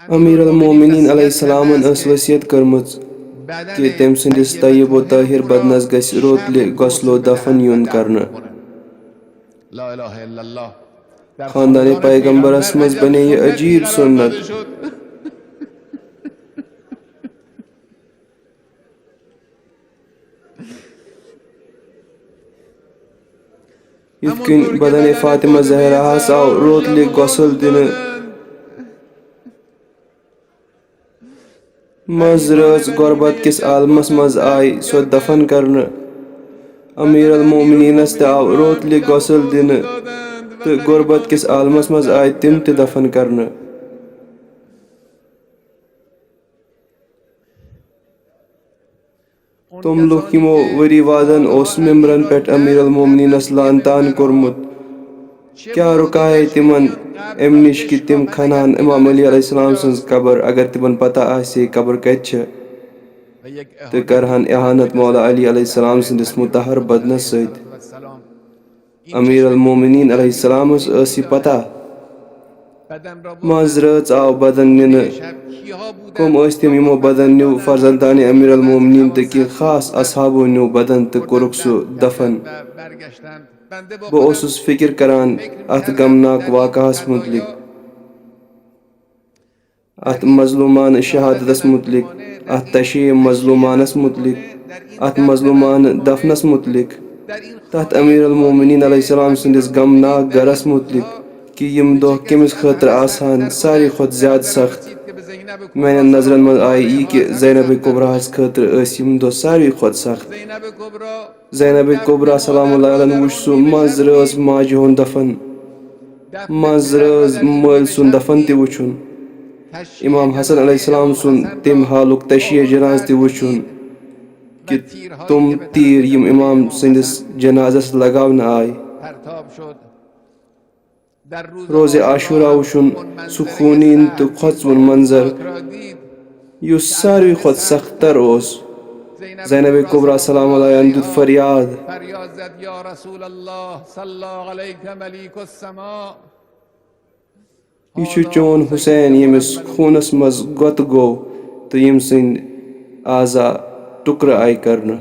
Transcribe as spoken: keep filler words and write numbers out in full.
امیر المومنین علیہ السلامن ٲس وصیت کٔرمٕژ کہِ تٔمۍ سٕنٛدِس طیب و طاہر بدنس گژھِ روتلہِ غسل و دفن یُن کرنہٕ۔ خاندان پیغمبرس منٛز بنے یہِ عجیب سنت۔ یِتھ کٔنۍ بدن فاطمہ زہراہس آو روتلہِ غسل دِنہٕ، منٛز رٲژ غربت کِس عالمس منٛز آیہِ سۄ دفن کرنہٕ۔ امیر المومنینس تہِ آو روتلہِ غسل دِنہٕ تہٕ غربت کِس عالمس منٛز آیہِ تِم تہِ دفن کرنہٕ۔ تِم لُکھ یِمو ؤری وادن اوس ممبرن پٮ۪ٹھ امیر المومنینس لعن طعن کوٚرمُت، کیٛاہ رُکایے تِمن امہِ نِش کہِ تِم کھنہٕ ہن امام علی علیہ السلام سٕنٛز قبر، اگر تِمن پتہ آسہِ ہے قبر کتہِ چھےٚ، تہٕ کرہن اہانت مولا علی علیہ السلام سٕنٛدِس مطہر بدنس سۭتۍ؟ امیر المومنین علیہ السلامس ٲس یہِ پتہ۔ منٛز رٲژ آو بدن نِنہٕ۔ کم ٲسۍ تِم یِمو بدن نیو؟ فرزندان امیر المومنین تہٕ کینٛہہ خاص اصحابو نیو بدن تہٕ کوٚرُکھ سُہ دفن۔ بہٕ اوسُس فکر کران اتھ غمناک واقعہس متعلق، اتھ مظلومانہٕ شہادتس متعلق، اتھ تشیع مظلومانس متعلق، اتھ مظلومانہٕ دفنس متعلق، تتھ امیر المومنین علیہ السلام سٕنٛدِس غمناک گرس متعلق، کہِ یِم دۄہ کٔمِس خٲطرٕ آسہٕ ہن ساروی کھۄتہٕ زیادٕ سخت۔ میانٮ۪ن نظرن منٛز آیہِ یی کہِ زینب کبریٰ ہس خٲطرٕ ٲسۍ یِم دۄہ ساروی کھۄتہٕ سخت۔ زینب کبریٰ سلام اللہ علیہن وُچھ سُہ منٛز رٲژ ماجہِ ہُنٛد دفن، منٛز رٲژ مٲلۍ سُنٛد دفن تہِ وُچھُن۔ امام حسن علیہ السلام سُنٛد تمہِ حالُک تشیع جناز تہِ وُچھُن کہِ تِم تیٖر یِم امام سٕنٛدِس جنازس لگاونہٕ آے۔ روزِ عاشورہ وُچھُن، سُہ خوٗنیٖن تہٕ کھۄژوُن منظر، یُس ساروی کھۄتہٕ سخت تر اوس۔ زینب کبریٰ سلام علیہن دیُت فریاد، یہِ چھُ چون حسین، ییٚمِس خوٗنس منٛز غۄطہٕ گوٚو تہٕ ییٚمہِ سٕنٛدۍ اعضا ٹُکرٕ آیہِ کرنہٕ۔